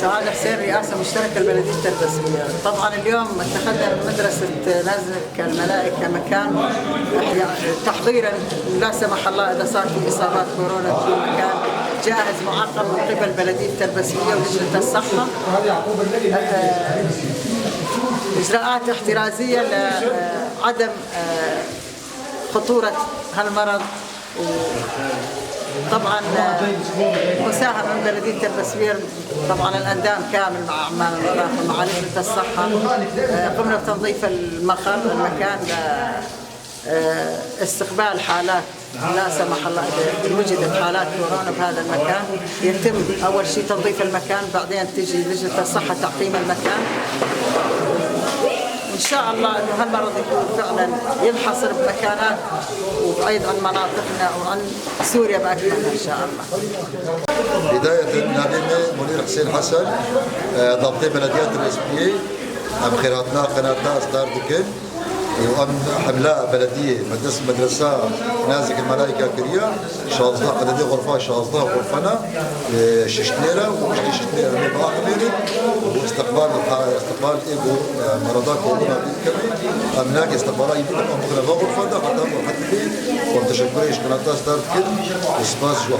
سعاد حسين، رئاسة مشتركة لبلدية تربسبية. طبعا اليوم اتخذنا من مدرسة نازك الملائكة مكان تحضيرا، لا سمح الله، إذا صار في إصابات كورونا تكون مكان جاهز معقم من قبل بلدية تربسبية ولجنة الصحة، إجراءات احترازية لعدم خطورة هالمرض، طبعا مساهمة من بلدية تربسبية، طبعا الأندام كامل مع عمال النظافة مع لجنة الصحة. قمنا بتنظيف المقر، المكان، استقبال حالات، لا سمح الله، إذا وجدت حالات كورونا بهذا المكان يتم أول شيء تنظيف المكان، بعدين تجي لجنة الصحة تعقيم المكان. إن شاء الله إنه هالمرض يكون فعلا ينحصر بمكانات وبعيد عن مناطقنا وعن سوريا بأكملها إن شاء الله. بداية، نافي مي منير حسين حسن، ضابطي بلدية تربسبية. ئەم خێرهاتنا قەناتا ستار دکن و ئەم حەملە بەلەدیە مدرسة نازك الملائكة كريا 16 عدد غرفة، 16 غرفة ششتنيرة ومش ششتنيرة باخميرة، واستقبال استقبال ايجو مرضى كورونا بيتكلم امناك استقبال يبقى مخنا غرفة ده حتى حتى وتشكريش قناة ستار دكن وسباس جو.